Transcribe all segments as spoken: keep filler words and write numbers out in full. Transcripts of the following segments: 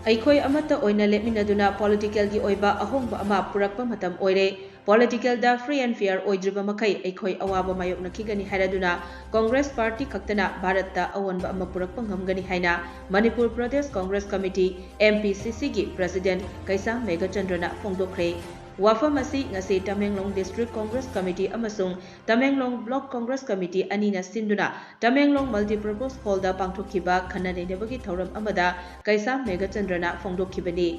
ꯑꯩꯈꯣꯏ ꯑꯃꯠꯇ ꯑꯣꯏꯅ ꯂꯦꯞꯃꯤꯟꯅꯗꯨꯅ ꯄꯣꯂꯤꯇꯤꯀꯦꯜꯒꯤ ꯑꯣꯏꯕ ꯑꯍꯣꯡꯕ ꯑꯃ ꯄꯨꯔꯛꯄ ꯃꯇꯝ ꯑꯣꯏꯔꯦ꯫ ꯄꯣꯂꯤꯇꯤꯀꯦꯜꯗ free and fair ꯑꯣꯏꯗ꯭ꯔꯤꯕ ꯃꯈꯩ ꯑꯩꯈꯣꯏ ꯑꯋꯥꯕ ꯃꯥꯌꯣꯛꯅꯈꯤꯒꯅꯤ ꯍꯥꯏꯔꯗꯨꯅ ꯀꯣꯡꯒ꯭ꯔꯦꯁ ꯄꯥꯔꯇꯤ ꯈꯛꯇꯅ ꯚꯥꯔꯠꯇ ꯑꯑꯣꯟꯕ ꯑꯃ ꯄꯨꯔꯛꯄ ꯉꯝꯒꯅꯤ ꯍꯥꯏꯅ Manipur Pradesh Congress committee, M P C C ꯒꯤ ꯄ꯭ꯔꯦꯁꯤꯗꯦꯟꯠ ꯀꯩꯁꯥꯝ ꯃꯦꯘꯆꯟꯗ꯭ꯔꯅ ꯐꯣꯡꯗꯣꯛꯈ꯭ꯔꯦ꯫ ꯋꯥꯐꯝ ꯑꯁꯤ ꯉꯁꯤ ꯇꯃꯦꯡꯂꯣꯡ ꯗꯤꯁꯇ꯭ꯔꯤꯛ ꯀꯣꯡꯒ꯭ꯔꯦꯁ ꯀꯃꯤꯇꯤ ꯑꯃꯁꯨꯡ ꯇꯃꯦꯡꯂꯣꯡ ꯕ꯭ꯂꯣꯛ ꯀꯣꯡꯒ꯭ꯔꯦꯁ ꯀꯃꯤꯇꯤ ꯑꯅꯤꯅ ꯁꯤꯟꯗꯨꯅ ꯇꯃꯦꯡꯂꯣꯡ ꯃꯜꯇꯤꯄꯔꯄꯣꯁ ꯍꯣꯜꯗ ꯄꯥꯡꯊꯣꯛꯈꯤꯕ ꯈꯟꯅ ꯅꯩꯅꯕꯒꯤ ꯊꯧꯔꯝ ꯑꯃꯗ ꯀꯩꯁꯥꯝ ꯃꯦꯘꯆꯟꯗ꯭ꯔꯅ ꯐꯣꯡꯗꯣꯛꯈꯤꯕꯅꯤ꯫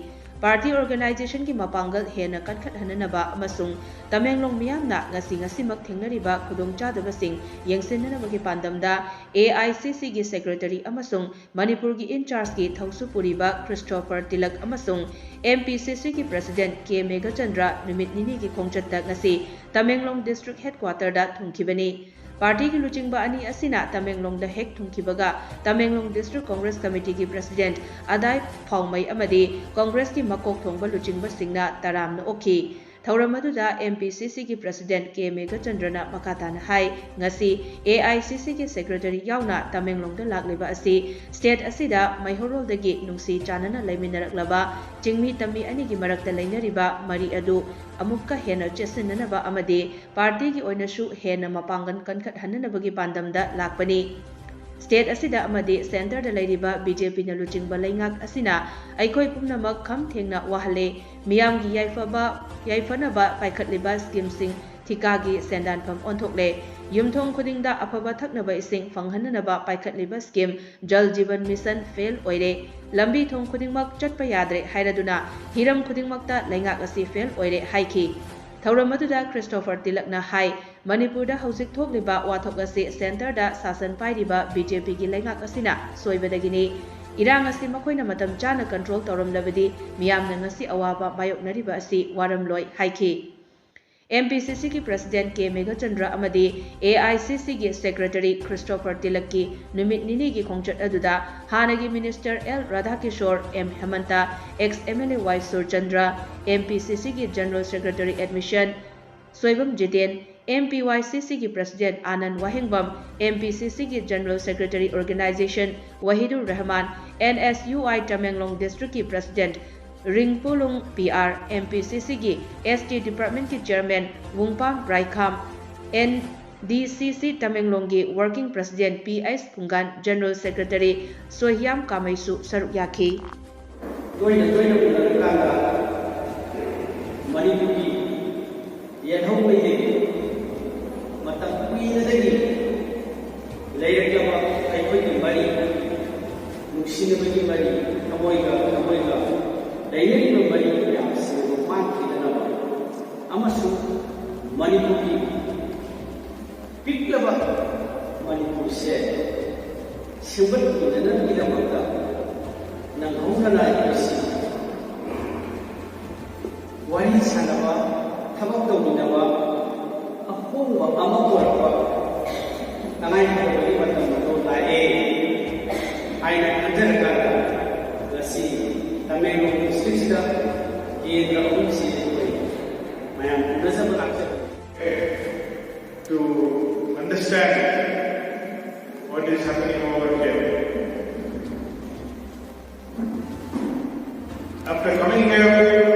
ꯄꯥꯔꯇꯤ ꯑꯣꯔꯒꯅꯥꯏꯖꯦꯁꯟꯒꯤ ꯃꯄꯥꯡꯒꯜ ꯍꯦꯟꯅ ꯀꯟꯈꯠꯍꯟꯅꯅꯕ ꯑꯃꯁꯨꯡ ꯇꯃꯦꯡꯂꯣꯡ ꯃꯤꯌꯥꯝꯅ ꯉꯁꯤ ꯉꯁꯤꯃꯛ ꯊꯦꯡꯅꯔꯤꯕ ꯈꯨꯗꯣꯡꯆꯥꯗꯕꯁꯤꯡ ꯌꯦꯡꯁꯤꯟꯅꯅꯕꯒꯤ ꯄꯥꯟꯗꯝꯗ A I C C ꯒꯤ ꯁꯦꯀ꯭ꯔꯦꯇꯔꯤ ꯑꯃꯁꯨꯡ ꯃꯅꯤꯄꯨꯔꯒꯤ ꯏꯟꯆꯥꯔꯖꯀꯤ ꯊꯧꯁꯨ ꯄꯨꯔꯤꯕ ꯈ꯭ꯔꯤꯁꯇꯣꯐꯔ ꯇꯤꯂꯛ ꯑꯃꯁꯨꯡ M P C C ꯒꯤ ꯄ꯭ꯔꯦꯁꯤꯗꯦꯟꯠ ꯀꯦ ꯃꯦꯘꯆꯟꯗ꯭ꯔ ꯅꯨꯃꯤꯠ ꯅꯤꯅꯤꯒꯤ ꯈꯣꯡꯆꯠꯇ ꯉꯁꯤ ꯇꯃꯦꯡꯂꯣꯡ ꯗꯤꯁꯇ꯭ꯔꯤꯛ ꯍꯦꯗꯀ꯭ꯋꯥꯇꯔꯗ ꯊꯨꯡꯈꯤꯕꯅꯤ꯫ ꯄꯥꯔꯇꯤꯒꯤ ꯂꯨꯆꯤꯡꯕ ꯑꯅꯤ ꯑꯁꯤꯅ ꯇꯃꯦꯡꯂꯣꯡꯗ ꯍꯦꯛ ꯊꯨꯡꯈꯤꯕꯒ ꯇꯃꯦꯡꯂꯣꯡ ꯗꯤꯁꯇ꯭ꯔꯤꯛ ꯀꯣꯡꯒ꯭ꯔꯦꯁ ꯀꯃꯤꯇꯤꯒꯤ ꯄ꯭ꯔꯦꯁꯤꯗꯦꯟꯠ ꯑꯗꯥꯏ ꯐꯥꯎꯃꯩ ꯑꯃꯗꯤ ꯀꯣꯡꯒ꯭ꯔꯦꯁꯀꯤ ꯃꯀꯣꯛ ꯊꯣꯡꯕ ꯂꯨꯆꯤꯡꯕꯁꯤꯡꯅ ꯇꯔꯥꯝꯅ ꯑꯣꯛꯈꯤ꯫ ꯊꯧꯔꯝ ꯑꯗꯨꯗ M P C C ꯒꯤ ꯄ꯭ꯔꯦꯁꯤꯗꯦꯟꯠ ꯀꯦ ꯃꯦꯘꯆꯟꯗ꯭ꯔꯅ ꯃꯈꯥ ꯇꯥꯅ ꯍꯥꯏ, ꯉꯁꯤ A I C C ꯒꯤ ꯁꯦꯀ꯭ꯔꯦꯇꯔꯤ ꯌꯥꯎꯅ ꯇꯃꯦꯡꯂꯣꯡꯗ ꯂꯥꯛꯂꯤꯕ ꯑꯁꯤ ꯁ꯭ꯇꯦꯠ ꯑꯁꯤꯗ ꯃꯩꯍꯧꯔꯣꯜꯗꯒꯤ ꯅꯨꯡꯁꯤ ꯆꯥꯟꯅꯅ ꯂꯩꯃꯤꯟꯅꯔꯛꯂꯕ ꯆꯤꯡꯃꯤ ꯇꯝꯃꯤ ꯑꯅꯤꯒꯤ ꯃꯔꯛꯇ ꯂꯩꯅꯔꯤꯕ ꯃꯔꯤ ꯑꯗꯨ ꯑꯃꯨꯛꯀ ꯍꯦꯟꯅ ꯆꯦꯠꯁꯤꯟꯅꯅꯕ ꯑꯃꯗꯤ ꯄꯥꯔꯇꯤꯒꯤ ꯑꯣꯏꯅꯁꯨ ꯍꯦꯟꯅ ꯃꯄꯥꯡꯒꯜ ꯀꯟꯈꯠꯍꯟꯅꯅꯕꯒꯤ ꯄꯥꯟꯗꯝꯗ ꯂꯥꯛꯄꯅꯤ꯫ ꯁ꯭ꯇꯦꯠ ꯑꯁꯤꯗ ꯑꯃꯗꯤ ꯁꯦꯟꯇꯔꯗ ꯂꯩꯔꯤꯕ B J P ꯅ ꯂꯨꯆꯤꯡꯕ ꯂꯩꯉꯥꯛ ꯑꯁꯤꯅ ꯑꯩꯈꯣꯏ ꯄꯨꯝꯅꯃꯛ ꯈꯝ ꯊꯦꯡꯅ ꯋꯥꯍꯜꯂꯦ꯫ ꯃꯤꯌꯥꯝꯒꯤ ꯌꯥꯏꯐꯕ, ꯌꯥꯏꯐꯅꯕ ꯄꯥꯏꯈꯠꯂꯤꯕ ꯁ꯭ꯀꯤꯝꯁꯤꯡ ꯊꯤꯀꯥꯒꯤ ꯁꯦꯟꯗꯥꯟꯐꯝ ꯑꯣꯟꯊꯣꯛꯂꯦ꯫ ꯌꯨꯝꯊꯣꯡ ꯈꯨꯗꯤꯡꯗ ꯑꯐꯕ ꯊꯛꯅꯕ ꯏꯁꯤꯡ ꯐꯪꯍꯟꯅꯅꯕ ꯄꯥꯏꯈꯠꯂꯤꯕ ꯁ꯭ꯀꯤꯝ ꯖꯜ ꯖꯤꯕꯟ ꯃꯤꯁꯟ ꯐꯦꯜ ꯑꯣꯏꯔꯦ꯫ ꯂꯝꯕꯤ ꯊꯣꯡ ꯈꯨꯗꯤꯡꯃꯛ ꯆꯠꯄ ꯌꯥꯗ꯭ꯔꯦ ꯍꯥꯏꯔꯗꯨꯅ ꯍꯤꯔꯝ ꯈꯨꯗꯤꯡꯃꯛꯇ ꯂꯩꯉꯥꯛ ꯑꯁꯤ ꯐꯦꯜ ꯑꯣꯏꯔꯦ ꯍꯥꯏꯈꯤ꯫ ꯊꯧꯔꯝ ꯑꯗꯨꯗ ꯈ꯭ꯔꯤꯁꯇꯣꯐꯔ ꯇꯤꯂꯛꯅ ꯍꯥꯏ, ꯃꯅꯤꯄꯨꯔꯗ ꯍꯧꯖꯤꯛ ꯊꯣꯛꯂꯤꯕ ꯋꯥꯊꯣꯛ ꯑꯁꯤ ꯁꯦꯟꯇꯔꯗ ꯁꯥꯁꯟ ꯄꯥꯏꯔꯤꯕ B J P ꯒꯤ ꯂꯩꯉꯥꯛ ꯑꯁꯤꯅ ꯁꯣꯏꯕꯗꯒꯤꯅꯤ꯫ ꯏꯔꯥꯡ ꯑꯁꯤ ꯃꯈꯣꯏꯅ ꯃꯇꯝ ꯆꯥꯅ ꯀꯟꯇ꯭ꯔꯣꯜ ꯇꯧꯔꯝꯂꯕꯗꯤ ꯃꯤꯌꯥꯝꯅ ꯉꯁꯤ ꯑꯋꯥꯕ ꯃꯥꯌꯣꯛꯅꯔꯤꯕ ꯑꯁꯤ ꯋꯥꯔꯝꯂꯣꯏ ꯍꯥꯏꯈꯤ꯫ M P C C ꯒꯤ ꯄ꯭ꯔꯦꯁꯤꯗꯦꯟꯠ ꯀꯦ ꯃꯦꯘꯆꯟꯗ꯭ꯔ ꯑꯃꯗꯤ A I C C ꯒꯤ ꯁꯦꯀ꯭ꯔꯦꯇꯔꯤ ꯈ꯭ꯔꯤꯁꯇꯣꯐꯔ ꯇꯤꯂꯛꯀꯤ ꯅꯨꯃꯤꯠ ꯅꯤꯅꯤꯒꯤ ꯈꯣꯡꯆꯠ ꯑꯗꯨꯗ ꯍꯥꯟꯅꯒꯤ minister L Radhakishore, M Hemanta, ex M L A Y Surchandra, M P C C ꯒꯤ general secretary administration, Soibam Jiten, M P Y C C ꯒꯤ President Anan Wahengbam, M P C C ꯒꯤ General Secretary Organization Wahidur Rahman, N S U I Tamenglong District ꯀꯤ President ꯔꯤꯡꯄꯣꯂꯨꯡ P R, M P C C ꯒꯤ S T Department ꯀꯤ Chairman ꯋꯨꯡꯄꯥꯝ ꯔꯥꯏꯈꯥꯝ, N D C C ꯇꯃꯦꯡꯂꯣꯡꯒꯤ Working President P H ꯄꯨꯡꯒꯥꯟ, General Secretary ꯁꯣꯏꯍꯤꯌꯥꯝ ꯀꯥꯃꯩꯁꯨ ꯁꯔꯨꯛ ꯌꯥꯈꯤ꯫ ꯇꯣꯏꯅ ꯇꯣꯏꯅ ꯎꯅꯔꯀꯥꯟꯗ ꯃꯅꯤꯄꯨꯔꯒꯤ ꯌꯦꯜꯍꯧꯉꯩꯗꯒꯤ ꯃꯇꯝ ꯀꯨꯏꯅꯗꯒꯤ ꯂꯩꯔꯛꯂꯕ ꯑꯩꯈꯣꯏꯒꯤ ꯃꯔꯤ, ꯅꯨꯡꯁꯤꯅꯕꯒꯤ ꯃꯔꯤ, ꯊꯃꯣꯏꯒ ꯊꯃꯣꯏꯒ ꯂꯩꯅꯔꯤꯕ ꯃꯔꯤ ꯀꯌꯥꯁꯤꯕꯨ ꯃꯥꯡꯈꯤꯗꯅꯕ ꯑꯃꯁꯨꯡ ꯃꯅꯤꯄꯨꯔꯒꯤ ꯄꯤꯛꯂꯕ ꯃꯅꯤꯄꯨꯔꯁꯦ ꯁꯦꯝꯒꯠꯃꯤꯟꯅꯅꯕꯒꯤꯗꯃꯛꯇ ꯅꯪꯍꯧꯗꯅ ꯑꯩꯈꯣꯏꯁꯤ ꯋꯥꯔꯤ ꯁꯥꯟꯅꯕ, ꯊꯕꯛ ꯇꯧꯃꯤꯟꯅꯕ, ꯑꯍꯣꯡꯕ ꯑꯃ ꯄꯨꯔꯛꯄ ꯇꯉꯥꯏ ꯐꯗꯕꯒꯤ ꯃꯇꯝ ꯑꯗꯨ ꯂꯥꯛꯑꯦ ꯍꯥꯏꯅ ꯈꯟꯖꯔꯀꯥꯟꯗ ꯉꯁꯤ ꯇꯃꯦꯡꯂꯣꯡ district ꯁꯤꯗ ꯀꯦꯟꯗ꯭ꯔ ꯑꯍꯨꯝꯁꯤ ꯑꯩꯈꯣꯏ ꯃꯌꯥꯝ ꯎꯅꯖꯕ ꯂꯥꯛꯆꯕꯅꯤ꯫ To understand what is happening over here. After coming here,